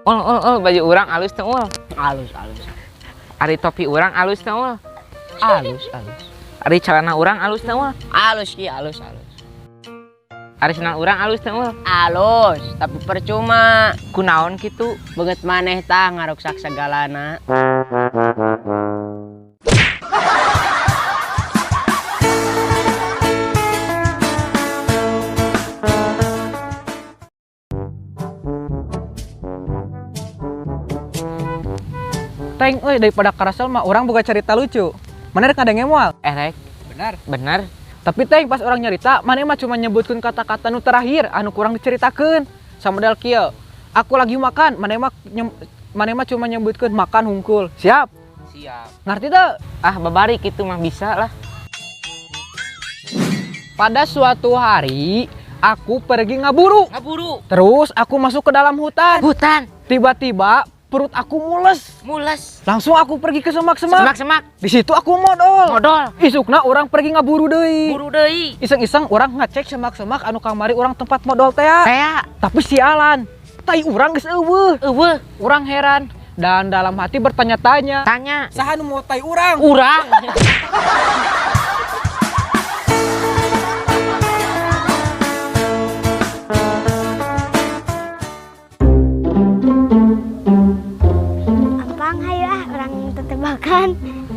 Ul, ul, ul, baju urang alus teu, ul? Alus, alus. Ari topi urang alus teu, ul? Alus, alus. Ari celana urang alus teu, ul? Alus ki, alus, alus. Ari sendal urang alus teu, ul? Alus, tapi percuma. Kunaon kitu? Beungeut maneh tah ngaruksak sagalana. Teng euy, daripada karasel mah urang boga cerita lucu. Mana rek ngadenge moal? Rek. Benar. Benar. Tapi teng pas urang nyarita, maneh mah cuma nyebutkeun kata-kata nu terakhir anu kurang diceritakeun. Samodel kieu. Aku lagi makan, maneh mah cuma nyebutkeun makan hungkul. Siap? Siap. Ngerti teu? Ah, babari kitu mah bisa lah. Pada suatu hari, aku pergi ngaburu. Ngaburu. Terus aku masuk ke dalam hutan. Hutan. Tiba-tiba perut aku mules. Mules. Langsung aku pergi ke semak-semak. Semak-semak. Di situ aku modol. Modol. Isukna orang pergi ngaburu deui. Buru deui. Iseng-iseng orang ngecek semak-semak anu kamari orang tempat modol tea. Tea. Tapi sialan, tai urang geus eueuh. Eueuh. Urang heran dan dalam hati bertanya-tanya. Tanya. Saha nu mau tai urang? Urang. Ampang hayu ah orang tetebakan.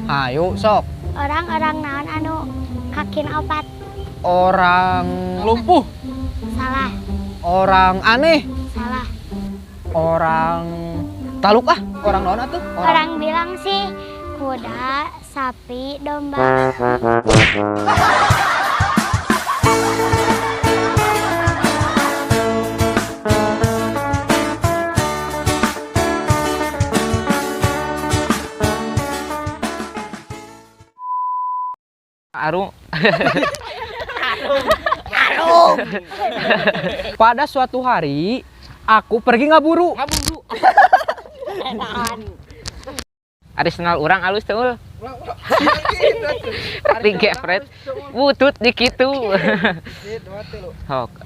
Hayu sok. Orang-orang naon anu kakina opat. Orang lumpuh. Salah. Orang aneh. Salah. Orang taluk ah. Orang naon atuh? Orang bilang sih kuda, sapi, domba. Arum. Arum. Pada suatu hari, aku pergi ngaburu. Ngaburu. Ari sendal urang alus teu, ul? Tinggi, Fred. Butut di kitu. Hok.